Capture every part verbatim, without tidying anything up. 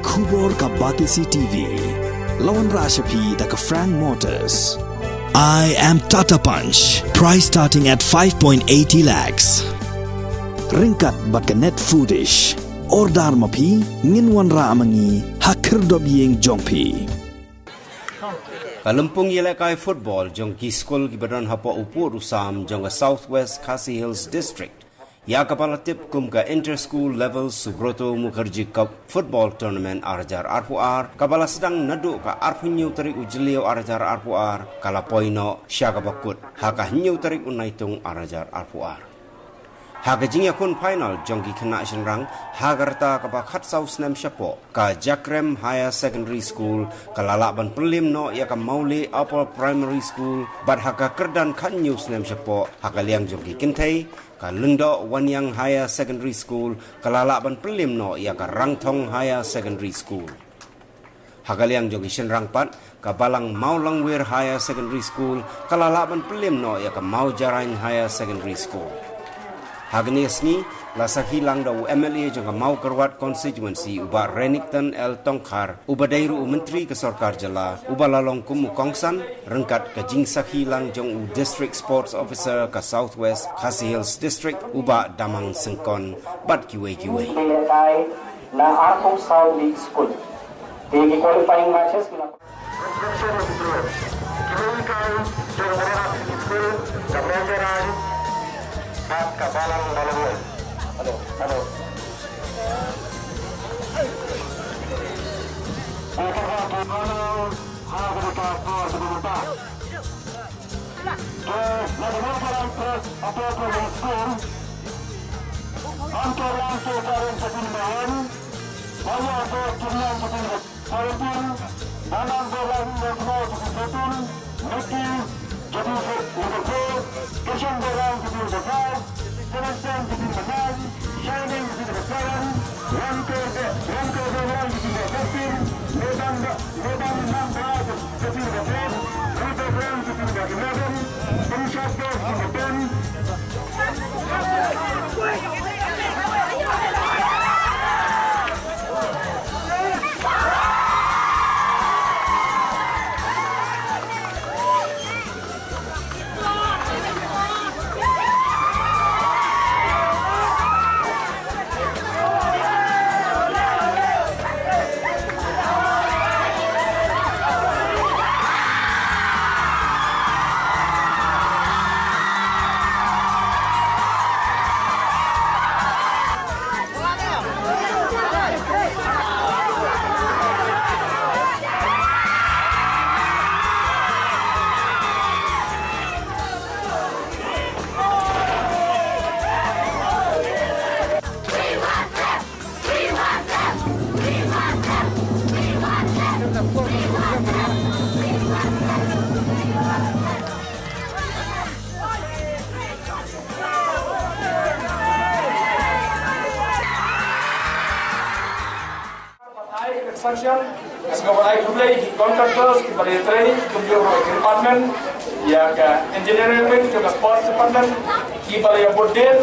Khubor ka Batesi T V. La wanrah sha phi da ka Frank Motors. I am Tata Punch. Price starting at five point eighty lakhs. Ryngkat bad ka Net Foodish. Order ma phi, ngin wanrah ma ngi ha khyrdop ïing jong phi. Ka lympung ïalehkai football jong ki skul kiba don hapoh u pud u sam jong ka South West Khasi Hills District, ïa kaba la tip kum ka Inter School Level Subroto Mukherjee Cup Football Tournament ar hajar arphew ar, kaba la sdang naduh ka arphew hynñiew tarik u Jylliew ar hajar arphew ar, ka la poi noh sha kaba kut ha ka hynñiew tarik u Naitung ar hajar arphew ar. Ha ka jingïakhun final jong ki khynnah shynrang ha ka rta kaba khatsaw snem shapoh, ka Jakrem Higher Secondary School ka la lah ban pynliem noh ïa ka Mawlieh Upper Primary School, bad ha ka kyrdan khathynñiew snem shapoh, ha ka liang jong ki kynthei, ka Lyngdoh Waniang Higher Secondary School ka la lah ban pynliem noh ïa ka Rangthong Higher Secondary School. Ha ka liang jong ki shynrang pat, ka Balang Mawlangwir Higher Secondary School ka la lah ban pynliem noh ïa ka Mawjarain Higher Secondary School. Ha kane ka sngi, la sakhi lang da u M L A jong ka Mawkyrwat Constituency, u Bah Renikton L Tongkhar, uba dei ruh u Myntri ka Sorkar Jylla, uba la long kum u kongsan ryngkat ka jingsakhi lang jong u District Sports Officer ka South West Khasi Hills District, u Bah Damang Syngkon, bad kiwei kiwei. Na arphew saw league school. Te ki qualifying matches ki la Hello, hello. Ai ka construction, ka sngewbha ai khublei ki contractors, kiba la ïatrei, kumjuh ruh ki department, ïa ka engineering wing, ïa ka sports department, kiba la ïabud dien,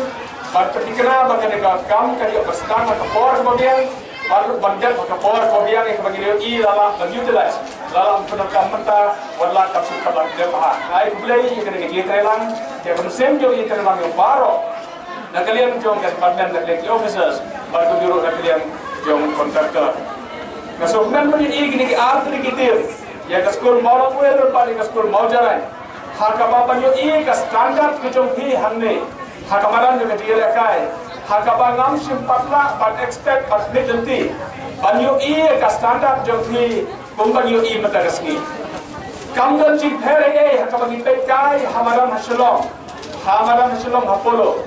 bad pynthikna ba kane ka kam ka dei ba sdang ha ka por kaba biang, bad ban dep ha ka por kaba biang, ïa kaba ngi la ïohi la lah ban utilize, la lah ban pyndonkam mynta, wat la ka shu kaba dep ha. Ai khublei ïa kane ka jingïatreilang, ïa ka mynsiem jong ïatreilang ïa baroh. Na ka liang jong ka department, na ka liang ki officers, bad kumjuh ruh na ka liang jong contractor. Nga sngewkmen ban ïohi kine ki artylli ki team, ïa ka skul Mawlangwir bad ïa ka skul Mawjarain, ha kaba ban ïohi ka standard ka jong phi hangne ha ka madan jong ka jingïalehkai, ha kaba ngam shym pat lah ban expect ban khmih lynti ban ïohi ïa ka standard jong phi. Kumba ngi ïohi mynta ka sngi, kam don jingpher ei ei ha kaba ngi peit kai ha madan ha Shillong, ha madan ha Shillong ha Polo.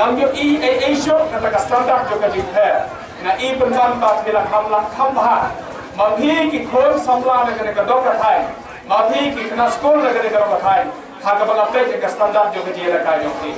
Ngam ïohi ei ei shuh kata ka standard jong ka jingpher. Nga i pynban ba phi la kham, la kham bha. Ma phi ki khun samla na kane ka dong ka thaiñ, ma phi ki khynnah skul na kane ka dong ka thaiñ, ha kaba nga peit ïa ka standard jong ka jingïalehkai jong phi.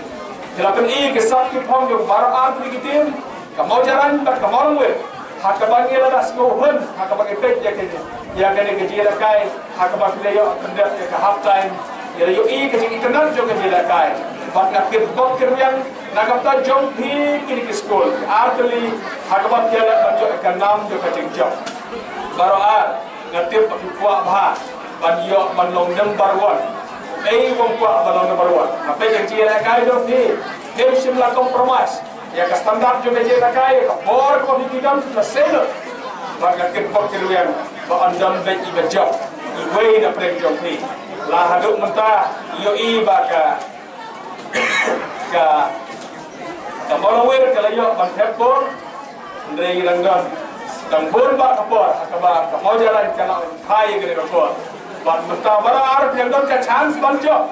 Phi la pyni ki sap ki phong jong baroh artylli ki team, ka Mawjarain bad ka Mawlangwir, ha kaba ngi la da sngewhun ha kaba ngi peit ïa kane, ïa kane ka jingïalehkai, ha kaba phi la ïoh pyndep ïa ka half time. Ngi la ïohi ka jingitynnad jong ka jingïalehkai, bad nga kitbok kitrwiang Na ka bynta jong phi kine ki skul, ar tylli, ha kaba phi ïaleh ban jop ka nam jong ka jingjop. Baroh ar, nga tip ba phi kwah bha ban ïoh ban long number one. Ei, bym kwah ban long number one. Hapdeng ka jingïalehkai jong phi, phim shym la compromise ïa ka standard jong ka jingïalehkai, ïa ka bor kaba phi don, phi la sailor. Bad nga kitbok kitrwiang ba yn don beit iba jop iwei na pdeng jong phi. La haduh mynta, ïohi ba ka ka, ka Mawlawir ka la ïoh ban thep bor. Hynrei ngi dang don, dang bun bah ka por ha kaba ka Mawjalain ka la phai ïa kane ka por. Bad mynta baroh ar phi dang don ka chance ban jop.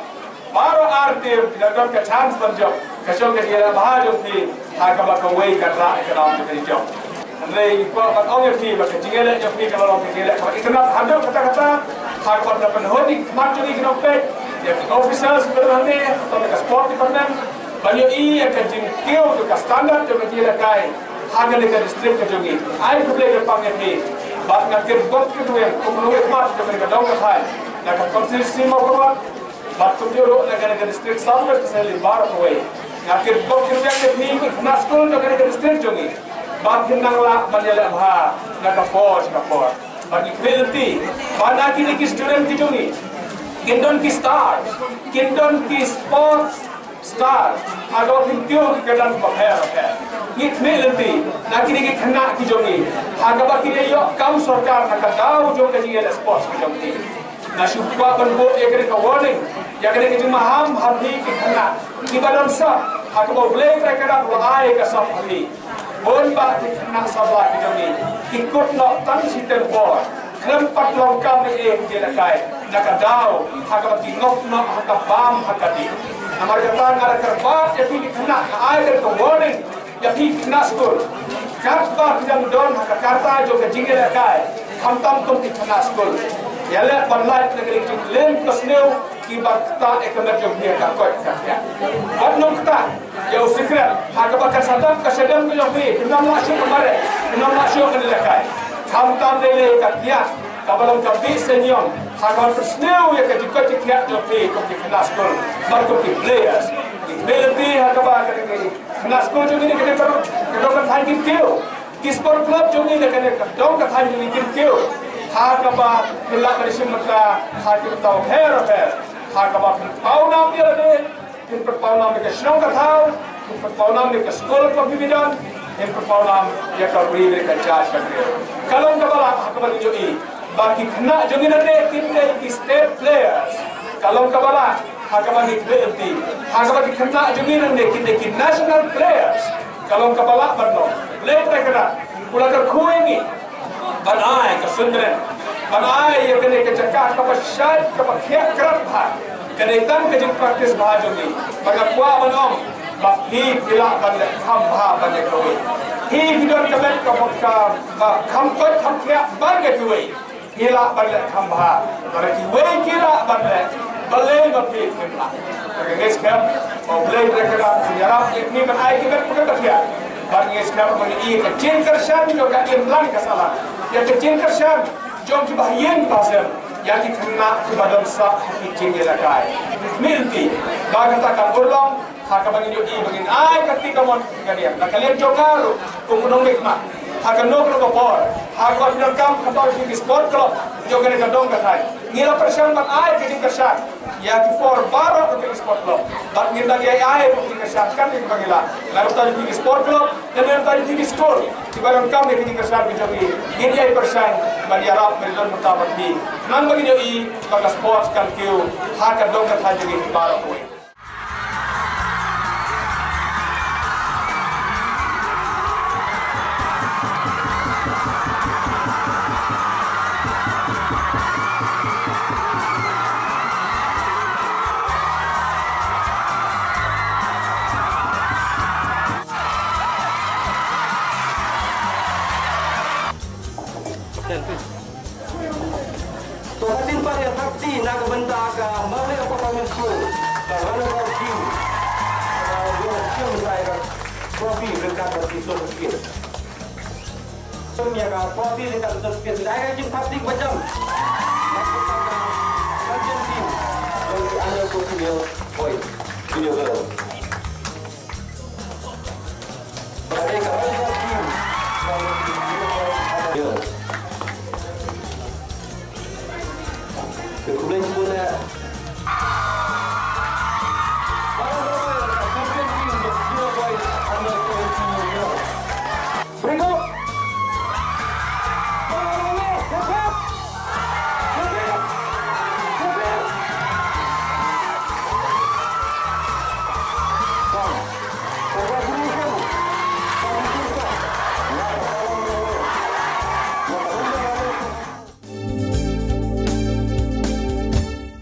Baroh ar team phi dang don ka chance ban jop. Ka shong ka jingïaleh bha jong phi ha kaba kawei ka rah ïa ka nam jong ka jingïaleh. Hynrei ngi kwah ban ong ïa phi ba ka jingïaleh jong phi ka la long ka jingïaleh kaba itynnad haduh katta katta. Ha kaba la pynhun ïa ki khmat jong ngi ki nongpeit, ïa ki officers kiba don hangne, hato ka sport department, ban ïohi ïa ka jingkiew jong ka standard jong ka jingïalehkai ha kane ka district ka jong ngi. Ai khublei kyrpang ïa phi. Bad nga kitbok kitrwiang kum u nongmihkhmat jong kane ka dong ka thaiñ, na ka constituency Mawkyrwat, bad kumjuh ruh na kane ka district South West Khasi Hills baroh kawei. Nga kitbok kitrwiang ïa phi ki khynnah skul jong kane ka district jong ngi ba phin nang lah ban ïaleh bha na ka por sha ka por. Bad ngi khmih lynti ba na kine ki student ki jong ngi kin don ki stars, kin don ki sports stars ha kaba phin kiew ki kyrdan bapher bapher. Ngi khmih lynti na kine ki khynnah ki jong ngi ha kaba kin ïoh kam sorkar na ka daw jong ka jingïaleh sports ki jong ki. Nga shu kwah ban buh ïa kane ka warning, ïa kane ka jingmaham ha phi ki khynnah kiba don sap, ha kaba U Blei Trai Kynrad u la ai ka sap ha phi. Bun bah ki khynnah samla ki jong ngi ki kut noh tang shiteng por, khlem pat long kam ei ei ki jingïalehkai na ka daw ha kaba ki ngop noh ha ka bam ha ka dih. Namar kata nga la kyrpad ïa phi ki khynnah, nga ai kane ka warning ïa phi ki khynnah skul. Katba phi dang don ha ka karta jong ka jingïalehkai, khamtam kum ki khynnah skul, ïaleh ban lait na ka liang jingkylliang ka sniew kiba ktah ïa ka met jong phi ha ka koit ka khiah. Wat nym ktah ïa u sikret ha kaba kan sa dap ka shadem ka jong phi, phin ym lah shuh ban mareh, phin ym lah shuh ban ïalehkai. Khamtam lei lei ka kiad kaba long ka bih seniom ha kaba pynsniew ïa ka jingkoit jingkhiah jong phi kum ki khynnah skul bad kum ki players. Ngi khmih lynti ha kaba ka dei Khynnah skul jong ngi na kane ka dong ka thaiñ kin kiew. Ki sport club jong ngi na kane ka dong ka thaiñ jong ngi kin kiew. Ha kaba phin lah ban ïashim bynta ha ki bynta bapher bapher. Ha kaba phin paw nam ïa lade, phin pynpaw nam ïa ka shnong ka thaw, phin pynpaw nam ïa ka skul kaba phi don, phin pynpaw nam ïa ka ri bad ka jaid ka dei. Ka long kaba lah ha kaba ngi ïohi ba ki khynnah jong ngi nangne kin dei ki state players. Ka long kaba lah ha kaba ngi khmih lynti, ha kaba ki khynnah jong ngi nangne kin dei ki national players. Ka long kaba lah ban long. Lehse ka rat u la kyrkhu ïa ngi ban ai ka suiñ bneng, ban ai ïa kane ka jaka kaba shait kaba khiah krat bha. Ka dei tang ka jingpractice bha jong ngi. Ba nga kwah ban ong ba phi phi lah ban leh kham bha ban ïa kawei. Phi phi don ka met kaba ka, ba kham koit kham khiah ban ïa kawei. Phi lah ban leh kham bha. Lada kiwei ki lah ban leh, balei ma phi phim lah? Nga ngeit skhem ba U Blei u la kyrkhu ban ïarap ïa phi ban ai ki met pyrkhat ba thiah. Bad nga ngeit skhem ba ngi ïa ka jingkyrshan jong ka imlang ka sahlang, ïa ka jingkyrshan jong kiba ha ïing kiba ha sem, ïa ki khynnah kiba don sah ha ki jingïalehkai. Ngi khmih lynti ba kata kan urlong. Ha kaba ngin ïohi ba ngin ai ka ti ka mon ka niam na ka liang jong nga ruh kum u nongmihkhmat, ha kano kano ka por, ha kaba phi donkam ka tau ki sport club jong kane ka dong ka thaiñ, ngi la pyrshang ban ai ka jingkyrshan ïa ki por baroh ka ki sport club. Bad ngin dang ïai ai ka jingkyrshan katne kaba ngi lah. Na ka bynta jong ki sport club, na ka bynta jong ki skul kiba donkam ïa ka jingkyrshan ka jong ngi, ngin ïai pyrshang ban ïarap ban don bynta bad ki. Khnang ba ngin ïohi ba ka sport kan kiew ha ka dong ka thaiñ jong ngi baroh kawei. To ka tin pat ïa thirty na ka bynta ka Mawlai Performance School, ka runner up team, ka runner up team ka trophy ryngkat bad ki certificate. Sim ïa ka trophy ryngkat bad certificate, ka jingpynthikna ba jam. Na ka bynta ka champion team jong ki under fourteen year boys, junior girls.